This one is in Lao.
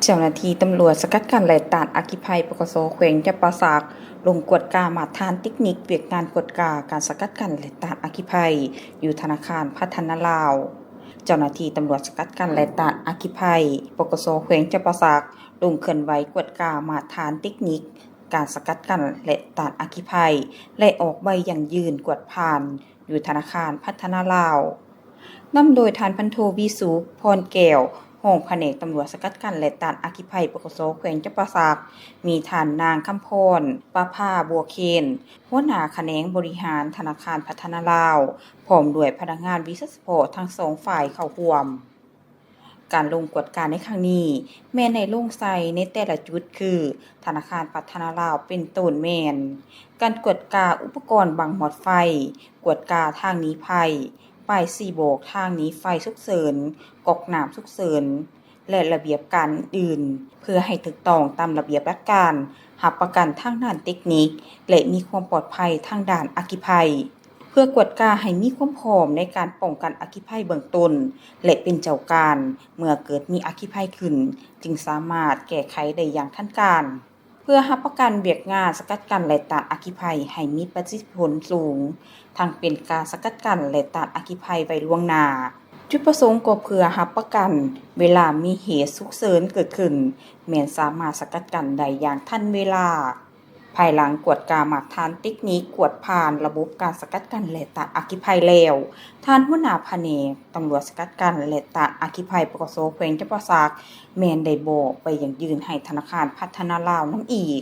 ເຈົ້າໜ້າທີ່ຕຳຫຼວດສະກັດກັ້ນ ແລະ ຕ້ານອັກຄີໄພ ປກສ ແຂວງຈຳປາສັກ ລົງກວດກາມາດຖານເຕັກນິກວຽກງານກວດກາການສະກັດກັ້ນ ແລະ ຕ້ານອັກຄີໄພ ຢູ່ທະນາຄານພັດທະນາລາວ. ເຈົ້າໜ້າທີ່ຕຳຫຼວດສະກັດກັ້ນ ແລະ ຕ້ານອັກຄີໄພ ປກສ ແຂວງຈຳປາສັກ ລົງເຄື່ອນໄຫວກວດກາມາດຖານເຕັກນິກການສະກັດກັ້ນ ແລະ ຕ້ານອັກຄີໄພ ແລະ ອອກໃບຢັ້ງຢືນກວດຜ່ານ ຢູ່ທະນາຄານພັດທະນາລາວ ນຳໂດຍທ່ານພັນໂທ ວິສຸກ ພອນແກ້ວ ຮອງພະແນກຕຳຫຼວດສະກັດກັ້ນ ແລະ ຕ້ານອັກຄີໄພ ປກສ ແຂວງຈຳປາສັກ, ມີທ່ານນາງ ຄຳພອນ ປະພາບົວເຄນ ຫົວໜ້າຂະແໜງບໍລິຫານທະນາຄານພັດທະນາລາວ ພ້ອມດ້ວຍພະນັກງານວິຊາສະເພາະທັງສອງຝ່າຍເຂົ້າຮ່ວມ. ການລົງກວດກາໃນຄັ້ງນີ້ ແມ່ນໄດ້ລົງໃສ່ໃນແຕ່ລະຈຸດ ຄື ທະນາຄານພັດທະນາລາວ ເປັນຕົ້ນແມ່ນ ການກວດກາອຸປະກອນບັງໝອດໄຟ, ກວດກາທາງໜີໄພ, ປ້າຍຊີ້ບອກທາງໜີໄຟສຸກເສີນ, ກອກນ້ຳສຸກເສີນ ແລະ ລະບຽບການອື່ນໆ ເພື່ອໃຫ້ຖືກຕ້ອງຕາມລະບຽບຫຼັກການຮັບປະກັນທາງດ້ານເຕັກນິກ ແລະ ມີຄວາມປອດໄພທາງດ້ານອັກຄີໄພ. ເພື່ອກວດກາໃຫ້ມີຄວາມພ້ອມໃນການປ້ອງກັນອັກຄີໄພເບື້ອງຕົ້ນ ແລະ ເປັນເຈົ້າການ ເມື່ອເກີດມີອັກຄີໄພຂຶ້ນ ຈຶ່ງສາມາດແກ້ໄຂໄດ້ຢ່າງທັນການ. ເພື່ອຮັບປະກັນວຽກງານສະກັດກັ້ນ ແລະ ຕ້ານອັກຄີໄພໃຫ້ມີປະສິດທິຜົນສູງ, ທັງເປັນການສະກັດກັ້ນ ແລະ ຕ້ານອັກຄີໄພໄວ້ລ່ວງໜ້າ. ຈຸດປະສົງກໍເພື່ອຮັບປະກັນ ເວລາມີເຫດສຸກເສີນເກີດຂຶ້ນ ແມ່ນສາມາດສະກັດກັ້ນໄດ້ຢ່າງທັນເວລາ. ພາຍຫຼັງກວດກາມາດຖານເຕັກນິກກວດຜ່ານລະບົບການສະກັດກັ້ນ ແລະ ຕ້ານອັກຄີໄພແລ້ວ, ທ່ານຫົວໜ້າພະແນກຕຳຫຼວດສະກັດກັ້ນ ແລະ ຕ້ານອັກຄີໄພ ປກສ ແຂວງຈຳປາສັກ ແມ່ນໄດ້ມອບໃບຢັ້ງຢືນໃຫ້ທະນາຄານພັດທະນາລາວນຳອີກ.